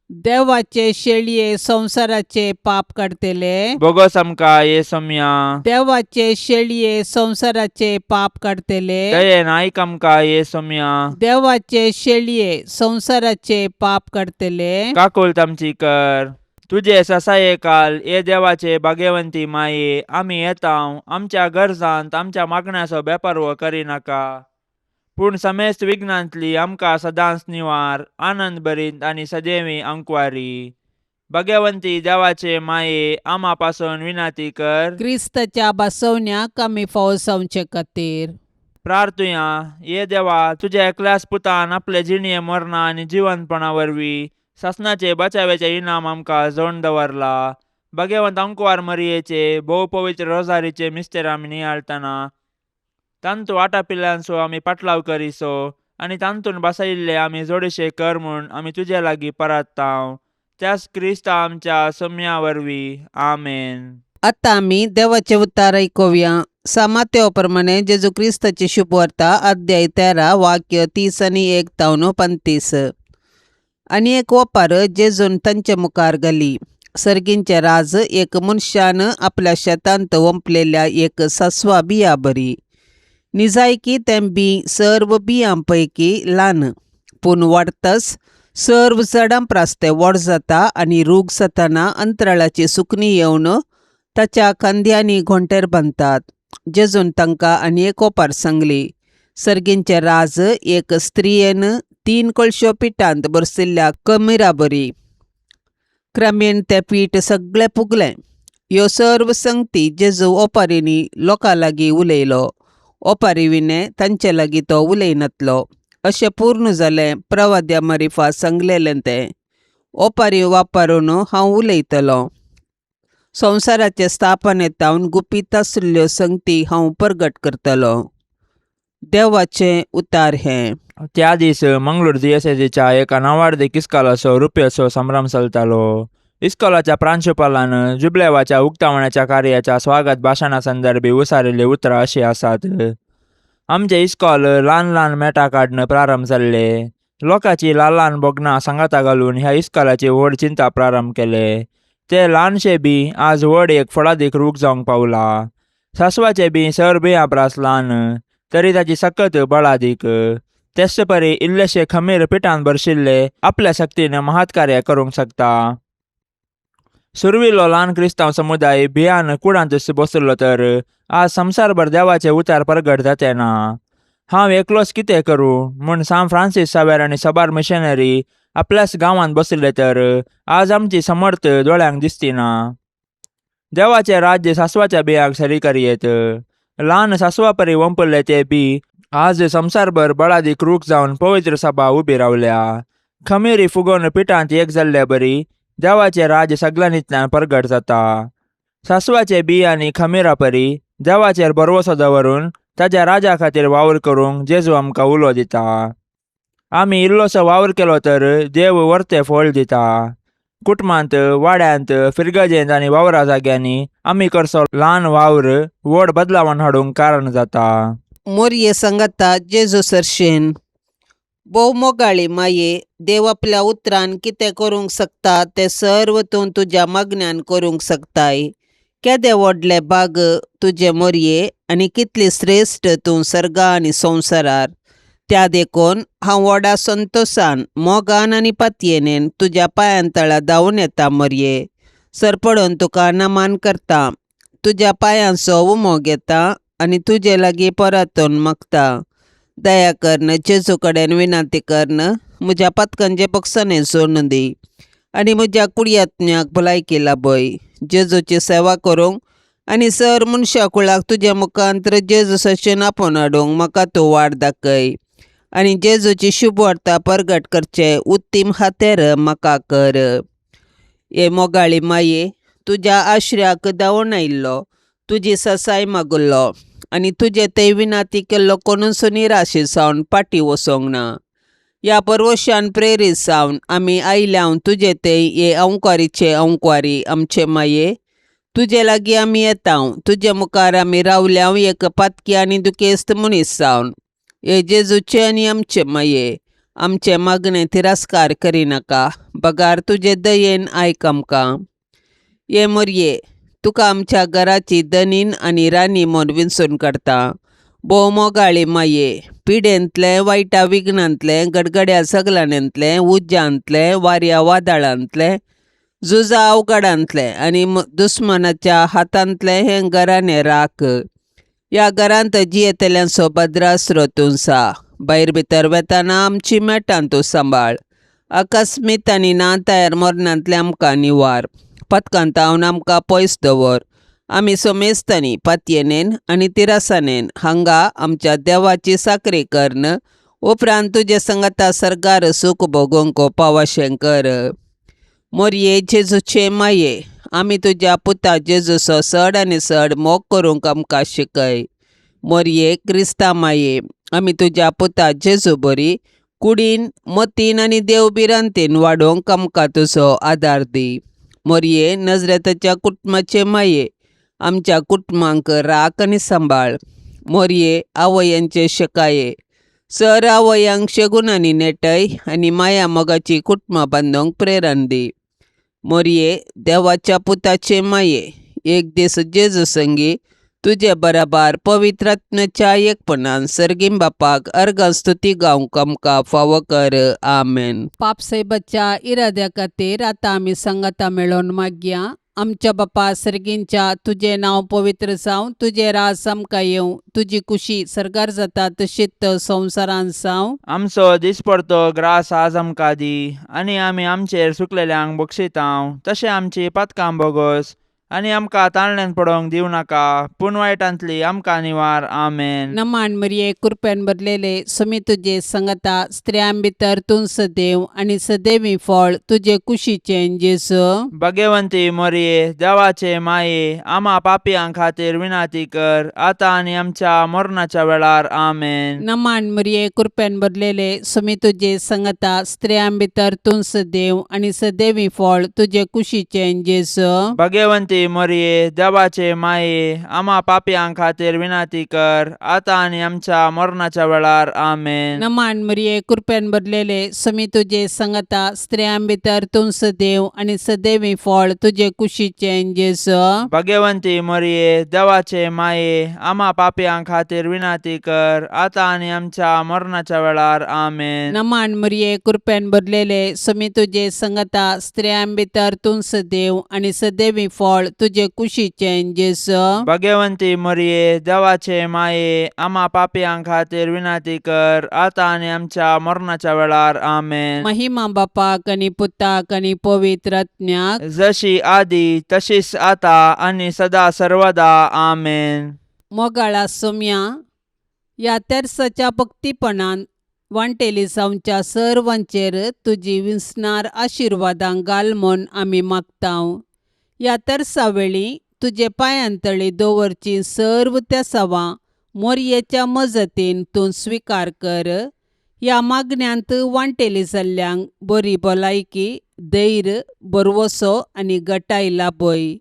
देवाचे शेळये संवसाराचे पाप काडतले, बोगस आमकां ये सोम्या. देवाचे शेळये संवसाराचे पाप काडतले, दयेन आयक आमकां ये सोम्या. देवाचे शेळये संवसाराचे पाप काडतले, काकुळट आमची कर. तुजे ससाये काल ये देवाचे भाग्यवंती माये, आमी येता आमच्या गरजांत आमच्या मागण्याचो बेपारवो करिनाका, पूण समेस्त विघ्नांतली आमकां सदांच निवार, आनंद भरीत आनी सदैवी अंकवारी. भाग्यवंती देवाचे माये, आमा पासून विनंती कर. क्रिस्ताच्या बसवण्याक आमी फावो जावचे खातीर. प्रार्थुया. ये देवा, तुज्या एकल्याच पुतान आपले जिणये मरणा आनी जिवंतपणा वरवीं सासणाचे बचाव्याचे इनाम आमकां जोडून दवरला. भाग्यवंत अंकवार मरियेचे भोव पवित्र रोजारीचे मिस्तेर आमी नियाळटना तांतू आटापिल्ल्यांचो आमी पाटलाव करिसो आनी तांतून बसयिल्ले आमी जोडशे कर म्हूण आमी तुजे लागीं परात्तांव, त्याच क्रिस्ता आमच्या सम्या वरवीं. आमेन. आतां आमी देवाचे उतार आयकुया. सामात्यो प्रमाणे जेजू क्रिस्ताची शुभवार्ता, अध्याय 13, वाक्य 30 आनी 1 तावन 35. आनी एक ओपार जेजून तांचे मुखार घाली. सर्गींचें राज एक मनशान आपल्या शेतांत वंपलेल्या एक सासवा बिया बरी. निजायकी तें बी सर्व बियां पैकी ल्हान, पूण वाडतच सर्व झाडां परस तें व्हड जाता आनी रूग जातना अंतराळाची सुकणीं येवन ताच्या खांद्यांनी घोंटेर बांदतात. जेजून तांकां आनी एक ओपार सांगली. सर्गींचें राज एक स्त्रियेन तीन कळश्यो पिठांत भरशिल्ल्या कमिरा बरी. क्रमेण तें पीठ सगळें पुगलें. ह्यो सर्व संगती जेजू ओपारींनी लोकां लागीं उलयलो. ओपारी विणें तांचे लागीं तो उलयनातलो. अशें पूर्ण जालें प्रवाद्या मारिफा सांगलेलें तें. ओपारी वापरून हांव उलयतलों. संवसाराचे स्थापनेतावन गुपीत आशिल्ल्यो संगती हांव परगट करतलों. देवाचें उतार हें. त्या दीस मंगळूर दियेसेजीच्या एका नांवाडदीक इस्कोलाचो रुप्याचो संभ्रम चलतालो. इस्कोलाच्या प्रांशुपालान जुबलेवाच्या उक्तावणाच्या कार्याच्या स्वागत भाशणा संदर्भी उसारिल्लीं उतरां अशीं आसात. आमचें इस्कोल ल्हान ल्हान मेटां काडून प्रारंभ जाल्लें. लोकांची ल्हान ल्हान भोगणां सांगाता घालून ह्या इस्कोलाची व्हड चिंता प्रारंभ केलें. तें ल्हानशें बीं आज व्हड एक फळादीक रूख जावंक पावलां. सासवाचें बीं सर बिंयां परस ल्हान तरी ताची सकत बळादीक. तेच परी इल्लेशें खमीर पिठान भरशिल्लें आपल्या शक्तीन महत् कार्य करूंक शकता. सुरविल्लो ल्हान क्रिस्तांव समुदाय भियान कुडांतच बशिल्लो तर आज संवसारभर देवाचें उतार परगट जातें ना. हांव एकलोच कितें करूं म्हूण सांत फ्रांसीस सावेर आनी साबार मिशनरी आपल्याच गांवांत बशिल्ले तर आज आमची समर्थ दोळ्यांक दिसती ना. देवाचें राज्य सासवाच्या बियांक सरी करयेत. ल्हान सासवा परी वंपल्लें तें बी आज संवसारभर बळादीक रूख जावन पवित्र सभा उबी रावल्या. खमेरी फुगोवन पिठांत एक जाल्ले बरी देवाचें राज्य सगळ्यांनीतल्यान परगट जाता. सासवाचें बी आनी खमेरा परी देवाचेर भरवंसो दवरून ताज्या राजा खातीर वावर करूंक जेजू आमकां उलो दिता. आमी इल्लोसो वावर केलो तर देव वर्तें फळ दिता. कुटुंबांत, वाड्यांत, फिरगजेंत आनी वावरा जाग्यांनी आमी करचो ल्हान वावर व्हड बदलावण हाडूंक कारण जाता. मोरये सांगाता जेजू सरशेन. भोव मोगाळी माये, देव आपल्या उतरान कितें करूंक शकता तें सर्व तूं तुज्या मागण्यान करूंक शकताय. केदें व्हडलें बाग तुजें मोरये आनी कितली श्रेश्ठ तूं सर्गा आनी संवसारार. त्या देखून हांव व्हडा संतोशान, मोगान आनी पातयेनेन तुज्या पांयां तळा धांवून येता मोरये. सरपडून तुका नमान करता. तुज्या पांयांचो उमो घेता आनी तुजे लागीं परतून मागता. दया कर्न जेजू कडेन विनंती कर्न म्हज्या पातकांचे पक्षाने सोडून दी आनी म्हज्या कुडयात्म्याक भलायकी लाभय. जेजूची सेवा करूंक आनी सर मनशा कुळाक तुज्या मुखांत्र जेजू सशेन आपोवन हाडूंक म्हाका तूं वाट दाखय आनी जेजूची शुभवार्ता परगट करचें उत्तीम हातेर म्हाका कर. हे मोगाळी माये, तुज्या आश्र्याक धांवून आयिल्लो, तुजी ससाय मागुल्लो आनी तुजे ते विनाती केल्लो कोणूच निराशे जावन फाटीं वचोंक ना. ह्या परवशान प्रेरीत जावन आमी आयल्याव तुजे ते हे अंवकारीचे अंवकारी आमचे माये. तुजे लागीं आमी येताव, तुजे मुखार आमी रावल्याव एक पातकी आनी दुखेस्त मनीस जावन. हे जेजूचे आनी आमचे माये, आमचें मागणें तिरस्कार करिनाका, बगार तुजे दयेन आयक आमकां. हे मोरये, तुका आमच्या घराची धनीन आनी राणी म्हूण विंचून काडटा. भोव मोगाळी माये, पिडेंतलें, वायटा विघ्नांतलें, गडगड्या सगळ्यांतलें, उज्यांतलें, वाऱ्या वादळांतलें, झुजा अवघडांतलें आनी दुस्मानाच्या हातांतलें हें घराणें राख. ह्या घरांत जियेतल्यांचो भद्रास्रो तूं सा. भायर भितर वेताना आमची मेटां तूं सांबाळ. अकस्मीत आनी ना तयार मरणांतलें आमकां निवार. पतकांतावन आमकां पयस दवर. आमी सोमेस्तांनी पातयेनेन आनी तिरासानेन हांगा आमच्या देवाची साकरी कर्न उपरांत तुजे संगाता सर्गार सूख भोगोवंक पावाशें कर. मोरये जेजूचे माये, आमी तुज्या पुता जेजूचो चड आनी चड मोग करूंक आमकां शिकय. मोरये क्रिस्ता माये, आमी तुज्या पुता जेजू बरी कुडीन, मतीन आनी देव भिरांतीन वाडोवंक आमकां तुजो आदार दी. मोरये नजरेताच्या कुटुंबाचे माये, आमच्या कुटुंबांक राख आनी सांबाळ. मोरये आवयांचे शेकाये, सर आवयांक शेगुणांनी नेटय आनी माया मोगाची कुटुंबां बांदूंक प्रेरण दी. मोरये देवाच्या पुताचे माये, एक दीस जेजू संगी तुजे बराबर पवित्र आत्म्याच्या एकपणान सर्गीं बापाक अर्गां स्तुती गावंक आमकां फावो कर. आमेन. पापसाहेबाच्या इराद्या खातीर आतां आमी संगता मेळोवन मागया. आमच्या बापा सर्गींच्या तुजें नांव पवित्र जावं, तुजें राज आमकां येवं, तुजी कुशी सर्गार जाता तशीच संवसारांत जावं. आमचो दिसपडतो ग्रास आज आमकां दी आनी आमी आमचेर सुकलेल्यांक बक्षितांव तशें आमची पातकां बोगोस आनी आमकां ताळण्यान पडोवंक दिवं नाका पूण वायटांतली आमकां निवार. आमेन. नमान मरिये, कृपेन भरलेले, सुमी तुजे संगता, स्त्रियां भितर तूं सदैव आनी सदैवी फळ तुजे कुशीचें जेजू. भगवंती मोरये, देवाचे माये, आमा पापयां खातीर विनाती कर आतां आनी आमच्या मरणाच्या वेळार. आमेन. नमान मरिये, कृपेन भरलेले, सुमी तुजे संगता, स्त्रियां भितर तूं सदैव आनी सदैवी फळ तुजे कुशीचें जेजू. भगवंती मोरये, देवाचे माये, आमा पापयां खातीर विनाती कर आतां आनी आमच्या मरणाच्या वेळार. आमेन. नमान मरिये, कृपेन भरलेले, सुमी तुजे संगता, स्त्रियां भितर तूं सदैव आनी सदैवी फळ तुजे कुशीचें जेजू. भगवंती मोरये, देवाचे माये, आमा पापयां खातीर विनाती कर आतां आनी आमच्या मरणाच्या वेळार. आमेन. नमान मरिये, कृपेन भरलेले, सुमी तुजे संगता, स्त्रियां भितर तूं सदैव आनी सदैवी फळ तुजे कुशीचें जेजू. भगवंती मोरये, देवाचे माये, आमा पापयां खातीर विनाती कर आतां आनी आमच्या मरणाच्या वेळार. आमेन. महिमा बापाक आनी पुताक आनी पवित्र आत्म्याक, जशी आदी तशीच आता आनी सदा सर्वदा. आमेन. मोगाळा सोम्या, ह्या तेर्साच्या भक्तीपणान वांटेली जावच्या सर्वांचेर तुजी विसणार आशिर्वादां घाल म्हूण आमी मागतांव. ह्या तेर्सा वेळी तुजे पांयांतळी दवरची सर्व तेसावां मोरयेच्या मजतीन तूं स्विकार कर. ह्या मागण्यांत वांटेली जाल्ल्यांक बरी भलायकी, धैर्य, भरवसो आनी गटाय लाभय.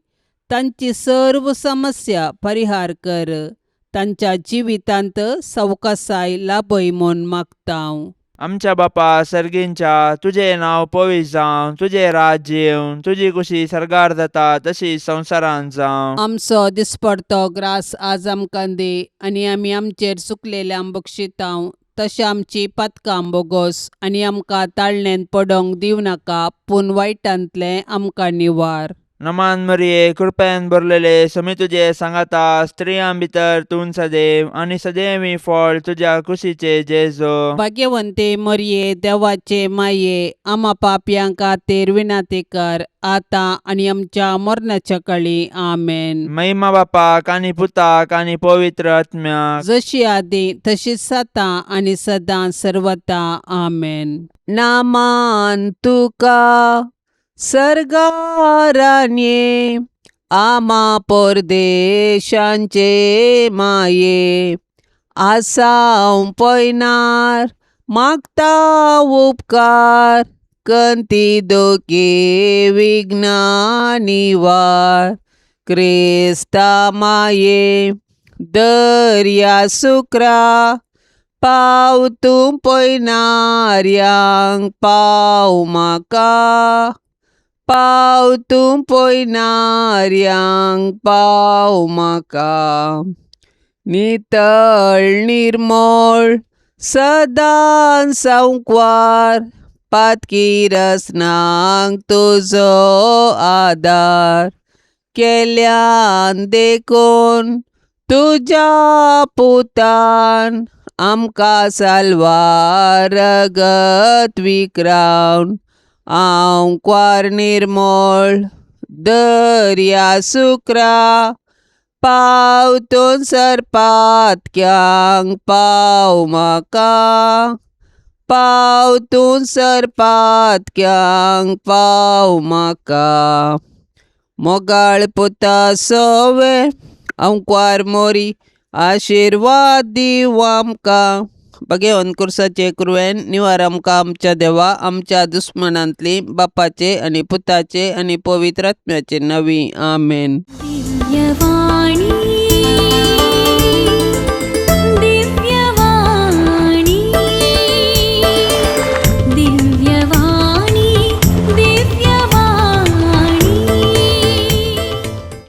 तांची सर्व समस्या परिहार कर. तांच्या जिवितांत सवकासाय लाभय म्हूण मागतांव. आमच्या बापा सर्गींच्या, तुजें नांव पवित्र जावं, तुजें राज्य येवं, तुजी कुशी सर्गार जाता तशी संवसारांत जावं. आमचो दिसपडतो ग्रास आज आमकां दी आनी आमी आमचेर चुकलेल्यांक बक्षितांव तशें आमची पातकां बोगोस आनी आमकां ताळणेंत पडोंक दिवं नाका पूण वायटांतलें आमकां निवार. नमान मरिये, कृपेन भरलेले, समी तुजे सांगाता, स्त्रियां भितर तूं सदैव आनी सदैवी फळ तुज्या कुशीचे जेजो. भाग्यवंते मरिये, देवाचे माये, आमा पापयां खातीर विनाती कर आतां आनी आमच्या मरणाच्या कळी. आमेन. महिमा बापाक आनी पुताक आनी पवित्र आत्म्याक, जशी आदी तशीच आतां आनी सदां सर्वता. आमेन. नामान तुका सर्गारान्ये, आमा परदेशांचे माये, आसाव पयनार मागता उपकार, कंती दोके विघ्नानिवार. क्रिस्ता माये दर्या सुक्रा, पाव तूं पयनार्यांक पाव म्हाका, पाव तूं पयनार्यांक पाव म्हाका. नितळ निर्मळ सदां सांकवार, पातकी रसनांक तुजो आदार, केल्यान देखून तुज्या पुतान आमकां साल्वार रगत विक्रावन. आंकवार निर्मळ दर्या सुक्रा, पाव तूं सरपातक्यांक पाव म्हाका, पाव तूं सरपातक्यांक पाव म्हाका. मोगाळ पुता सोवे अंकवार मोरी, आशिर्वाद दिव आमकां. भगेवन कुर्साचे कुरवेन निवार आमकां आमच्या देवा आमच्या दुस्मनांतली, बापाचे आनी पुताचे आनी पवित्र आत्म्याचे नवी. आमेन. दिव्यवाणी.